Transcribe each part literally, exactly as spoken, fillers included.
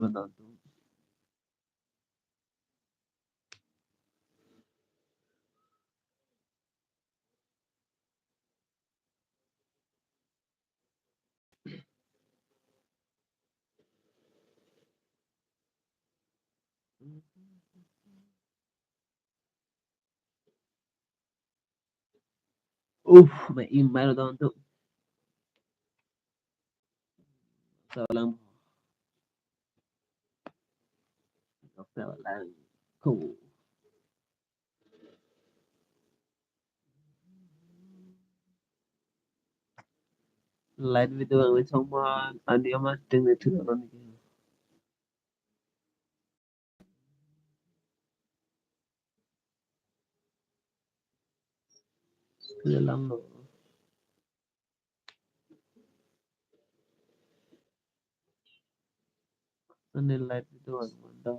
Pudon tu. Uf, me imbar don tu. Salang. Salang. Ko. Live video ang isong man, ani ama ting ni thun aron ni. Lelang lo. Ani live video ang manda.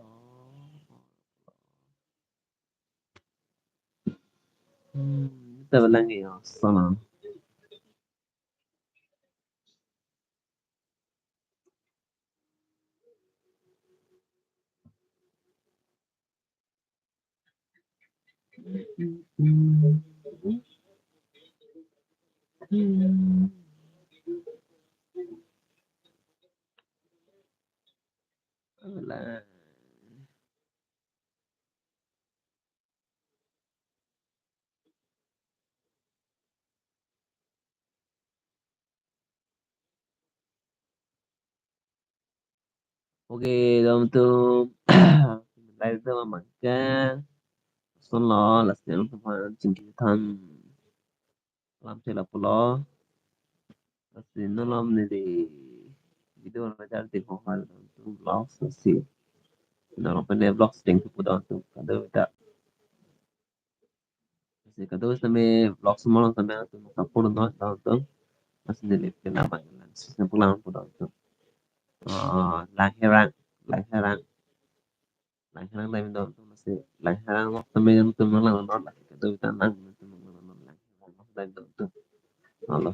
Hmm, kita bilang ya, salam. Oke, dam tu. Live tu memang ke. Son lo, last time tu pan chingki than. Lam sila pulo. Lasi non lam neli video na jar ti ko hal tu vlogs si. Na lo pene vlogs ding tu pudon tu kado ta. Lasi kado same vlogs mo same tu kapur no don tu. Lasi neli kena bang lasi same pulang pudon tu. Ah, Langherang, Langherang. Langherang dam don tu lasi Langherang vlog tame tu nang lang non lasi kado ta nang tu nang lang non Langherang vlog dam don tu. Halo.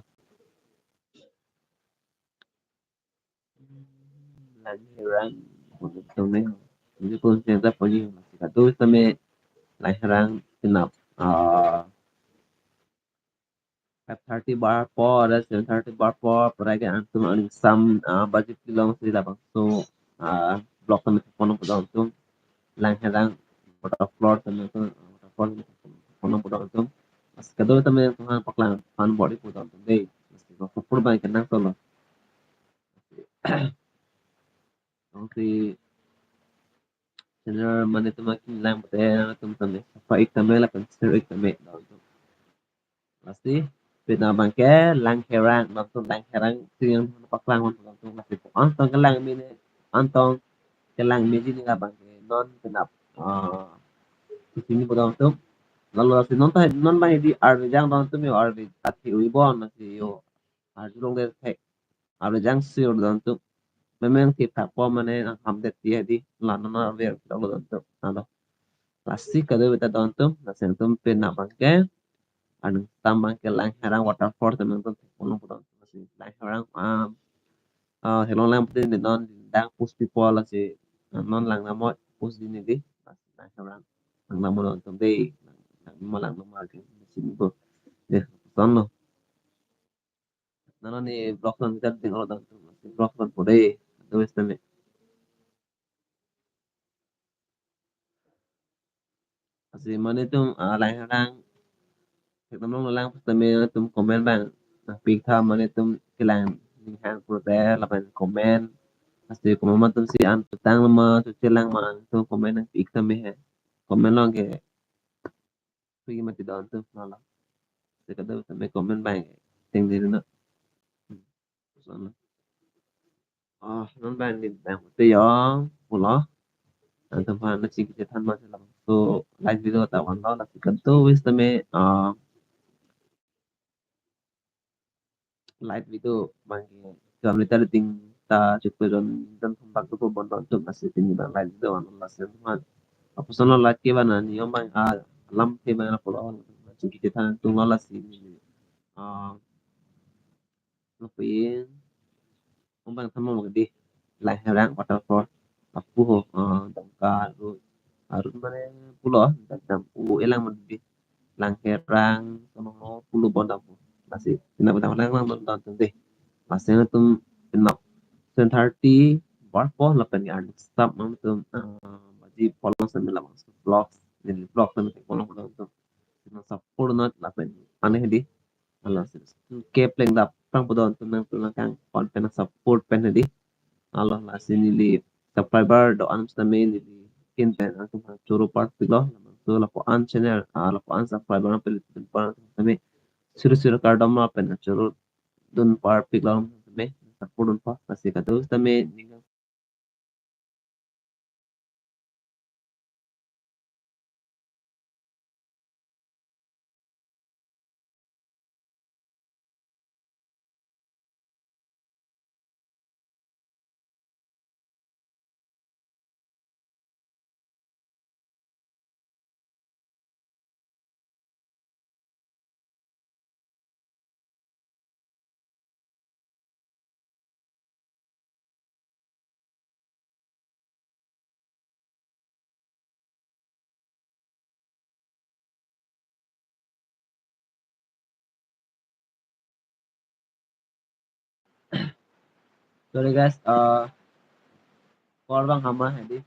Langherang. Tame. Ini pun saya tak punya lasi kado tame Langherang kenap. Ah, five thirty bar apor, ada seven thirty bar apor, pura ke antum aning sam, ah, budget kelong si labangso, ah, vlog tame pon pudon tu. Langherang waterfall tame tu, waterfall tame pon pudon tu. Lasi kado tame tu han paklang, han body pudon tu dei. Lasi ko kapur bang kenang tu lo. Lasi channel mane tu makin lang pute, tum tame. Apa ik tame lapen share ik tame don tu. Lasi, pina bang ke Langherang, non tu Langherang, tu yang paklang hon pudon tu lasi. Antong kelang mene, antong kelang meji ni abang ke, non kenap. Ah, sini pudon tu. Lalu lasi non ta, non bang di arve jang don tu yo arve ati ui bon lasi yo. Arjulong de thek. Arve jang sur don tu. Memang thip thap po mane nang ham det ti hadi. La non arve don tu. Halo. Lasi kado beta don tu, lasi tum pina bang ke. Aning sam bang ke Langherang waterfall tame tum pon pudon tu. Lasi Langherang, ah, ah, helong lang pute ni non dang post people lasi, ah, non lang namo post di ni di. Lasi Langherang lang namo don tu dei. Lang namo lang namo ke sini tu. Ya, son lo. Nano ni vlog lang kita ding olo don tu. Lasi vlog lang pode. Tu wes tame. Lasi mane tum, ah, Langherang. Thek dam long lang pas tame tum comment bang. Nah, pik tha mane tum kelang ning hang pute lapen comment. Lasi comment ma tum si an tutang ma tu chelang ma tum comment nang pik tame he. Comment long ke free mati don tu nala. Lasi kado tame comment bang. Ting diri no. Hmm. Sana. Ah, non bang din bang pute yo, pulo. Antum aphan na chingki chethan ma chelang. So, live video ta van lo, lasi kado wes tame, ah, live video bang ke kam ni ta ting ta chukpe don don thum bak tu pon don tu lasi pini bang live video van lo lasi antum aphan. Apa sana lagi bana ni om bang, ah, lam ke bang pulo. Chingki chethan tung lo lasi ni. Ah, Nopin. Om bang tamo di Langherang waterfall. puho, ah, Dongka Arut, Arut mane pulo, dam u elang mandi. Langherang, Tonong pulo bon dam pu. Lasi, tina benda lang lang nonton dei. Lasi nangtum pinap seven thirty bar po lapen ya stop nangtum, ah, baji polong sambil labang vlogs, neli vlog sambil polong polong tum. Tina support not lapen aneh di. Alas, kepleng dap tang podon tum nangtum nangkang kon pen support pen di. Alo, lasi neli subscriber do-an sitame neli kin pen nangtum choro parpiklo, labangso lapu-an channel, ah, lapu-an subscriber nang peli pen par sitame suri suri kardom lapen choro dun parpiklo sitame support dun pa, lasi kadokave sitame ning Sorry guys, uh, call bang hama hedi.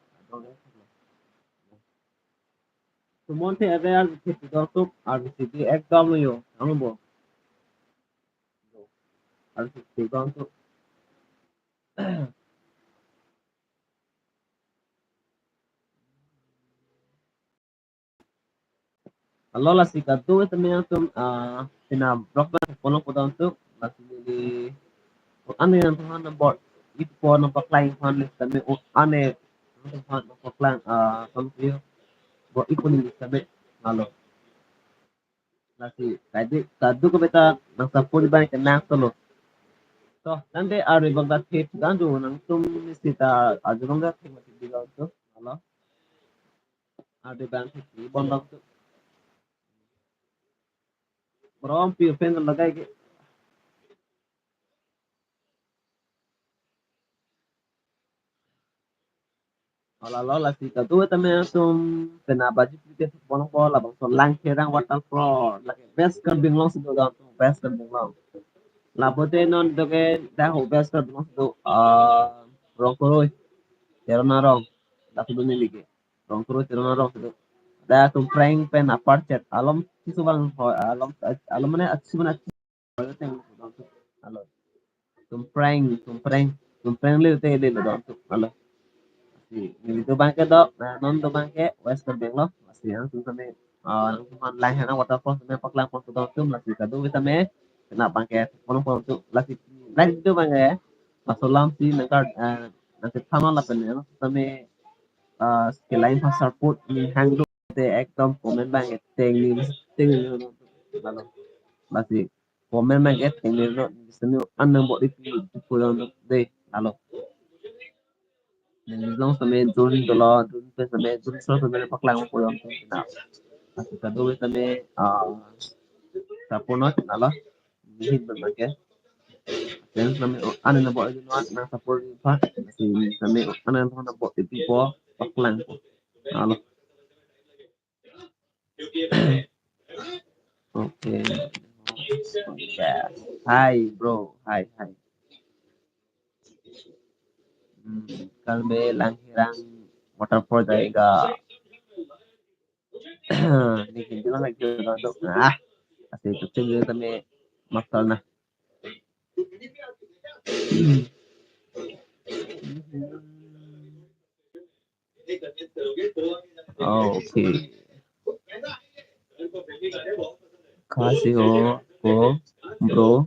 Sumonte ave R B C P dong tuk, R B C P ekdom lo yo, ang bo. R B C P dong tuk. Alo, lasi kadokave tame nangtum, ah, pina vlog pen polong podon tuk, lasi neli un-an nangtum aphan nang bor-ipo nangpaklang aphan sitame un-an nangtum aphan nangpaklang, ah, kon pu yo, bor-ipo neli sitame. Alo, lasi kadi kadokave ta nang support abang ke nang solo. To, nang de ari bang ta thip dan jo nangtum isi ta aju bang ta thip mati di lo to. Alo. Adi bang thip di bon bang tu. Bro, pi pen lagai ke. Alo, alo, lasi kadokave tame nangtum pina baji pite polong po labangso Langherang waterfall. Lake West Karbi Anglong si do dong, West Karbi Anglong. Lapu te non doke dak ho West Karbi Anglong si do, ah, Rongkoroi, Teron Arong, dak si do neli ke. Rongkoroi Teron Arong si do. Dak Tumpreng pen apar chet. Alom si subang ho, alom, alom mane at subang at Alo. Tumpreng, Tumpreng, Tumpreng le te le lo dong tuk. Alo. Si, neli do bang ke do, nah, non do bang ke West Karbi Anglong. Lasi nangtum tame, ah, nangtum aphan Langherang waterfall tame paklang pon dong tuk, lasi kadokave tame, kena bang ke, polong pon tuk, lasi, lasi do bang ke, masalam si nangkar, eh, nangkethama lapen, nangtum tame, ah, ke lain pasar put, ni hang do, te ekdom comment bang ke, teng ni, teng ni, alo. Lasi, comment bang ke teng ni lo, sitame un-an nang bor-ipo, ipo dong dei, alo. Neli long sitame drone dolo, drone pen sitame, drone shot sitame paklang po dong tuk na. Lasi kadokave tame, ah, support not, alo. Neli hin bang ke. Then sitame un-an nang bor-ipo not, nang support aphan. Lasi sitame un-an nang bor-ipo, paklang po. Alo. Okay. Yeah. Hi, bro. Hi, hi. Hmm, kal mein Langherang waterfall jayega. Neli Hindi lang lagi na do. Ah, kasi kuching dito kami maktal na. Oh, okay. Kasi ho, po, bro.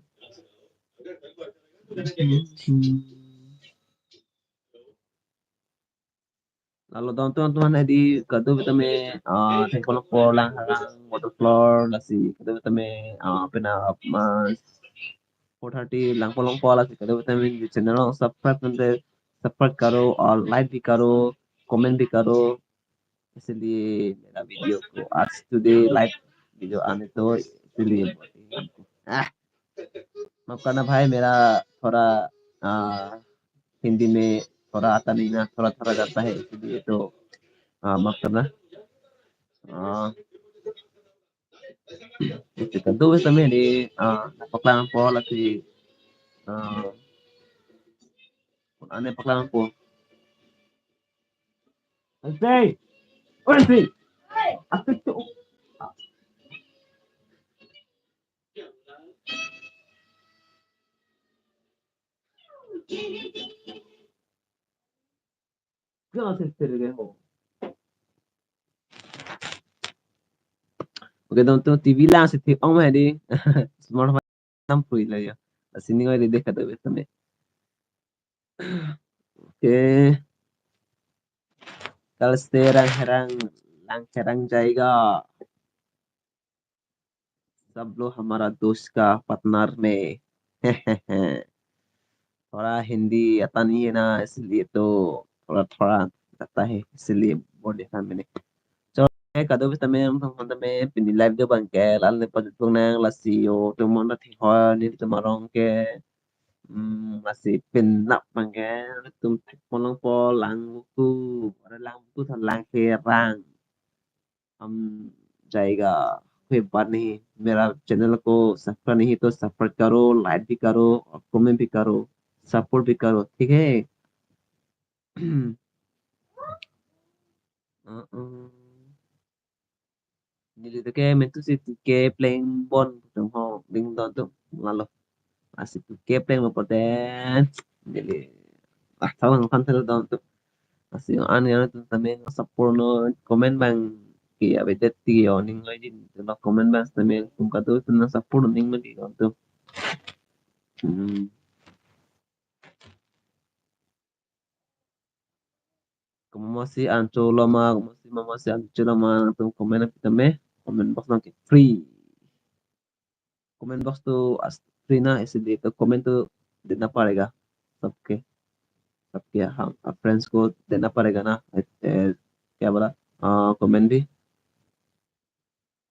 Alo, dong tuk, teman-teman, hedi kadokave tame, ah, thengpon po Langherang waterfall, lasi kadokave tame, ah, pina, ah, four thirty lang polong po, lasi kadokave tame channel along subscribe nang te, subscribe karo, or like bhi karo, comment bhi karo. इसलिए मेरा वीडियो को आज today live video आने दो, इसलिए बोलते हैं हमको। आह, माफ करना भाई, मेरा थोड़ा, आ, हिंदी में थोड़ा आता नहीं ना, थोड़ा थोड़ा जाता है, इसलिए तो, आ, माफ करना। आ, इसे kado-an tame di, ah, nangpaklangpo lasi, ah, ane paklangpo. Ansi, ansi, asik tu. Kya se tere ho? Okay, dong tu T V lang si thik ong ma di. Smart phone nam pui la ya. Lasi ning oi di dekha do tame. Okay. Kal se Rang Herang, Lang Herang jayega. सब लोग हमारा दोस्त का पार्टनर में। थोड़ा हिंदी आता नहीं है ना, इसलिए तो थोड़ा थोड़ा आता है, इसलिए बोल देता मैंने। Chalo, eh, kado-an tame, tame, pini live do bang ke, lale pajut pung nang lasi yo, tum mon ta thik ho, nelitum arong ke, hmm, lasi pini nap bang ke, tum thik pon longpo, Lang Buku, ore Lang Buku tha Lang Herang. हम जाएगा। कोई बात नहीं, मेरा चैनल को सब्सक्राइब नहीं तो सब्सक्राइब करो, लाइक भी करो और कमेंट भी करो, सपोर्ट भी करो, ठीक है? Uh-uh. Neli tu ke mentu si tu ke pleng bon tum ho ding don tu lalo. Lasi tu ke pleng lo poten. Neli ah, salang kan tel don tu. Lasi an ya tu tame support non, comment bang ke update ti yo ning loi din tu lo, comment bang tame tum kado tu nang support ning ma di don tu. Hmm. Komat si anchot lo ma, komat si mama si anchot lo ma, nangtum comment pi tame, comment box nang ke free. Comment box तो आज फ्री ना, इसलिए तो comment तो देना पड़ेगा सबके, सबके हम, आ, फ्रेंड्स को देना पड़ेगा ना। ए, ए, क्या बोला? आ, comment भी,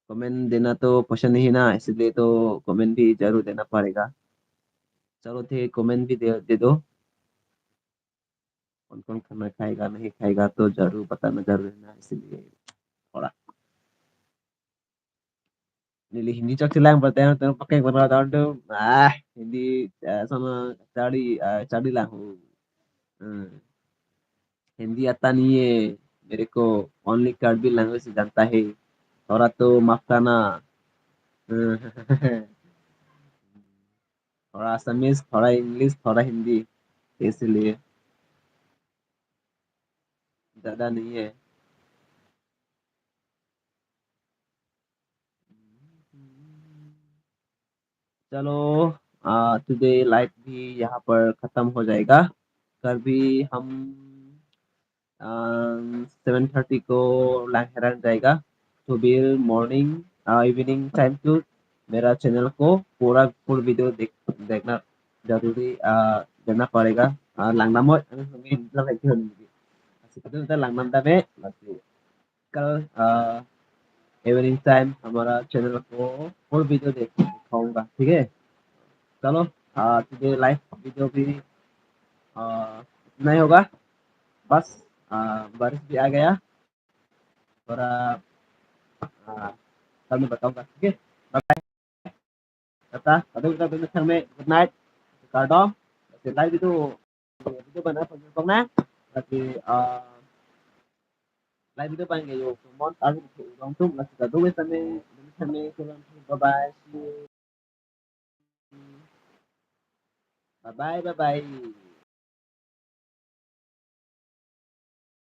comment देना तो पैसा नहीं ना, इसलिए तो comment भी जरूर देना पड़ेगा। चलो ठीक, comment भी दे, दे दो। कौन कौन खाना खाएगा, नहीं खाएगा, तो जरूर बताना जरूर है ना, इसलिए थोड़ा। Neli Hindi chok chelang, berarti yang tu pakai berapa tahun tu? Ah, Hindi, eh, sama cari, eh, cari lah. Hmm. Hindi आता नहीं है मेरे को, only Karbi language जानता है, थोड़ा तो माफ करना। थोड़ा असमीज, थोड़ा इंग्लिश, थोड़ा हिंदी, इसलिए ज्यादा नहीं है। चलो, आ, टुडे लाइव भी यहाँ पर खत्म हो जाएगा। कल भी हम, आ, सेवन थर्टी को लांग हेरांग जाएगा। तो फिर मॉर्निंग, आ, इवनिंग टाइम तो मेरा चैनल को पूरा फुल वीडियो देख, देखना जरूरी, आ, देखना पड़ेगा। आ, लंगना मत, हमें मतलब है कि होनी चाहिए। ऐसे करते हैं, लंगना में, बस ये। कल, आ, इवनिंग टाइम हमारा चैनल को फुल वीडियो देख, दिखाऊंगा, ठीक है? चलो, आ, टुडे लाइव वीडियो भी, आ, इतना ही होगा। बस, आ, बारिश भी आ गया, थोड़ा, आ, कल मैं बताऊंगा, ठीक है? Bye bye. Tata, kado-an tame, good night. Kardom. Lasi live video, video bana pon pon na. Lasi, ah, live video bang yo, mon tahu orang tu, lasi kado-an tame, tame, bye bye. See you. Bye bye, bye bye.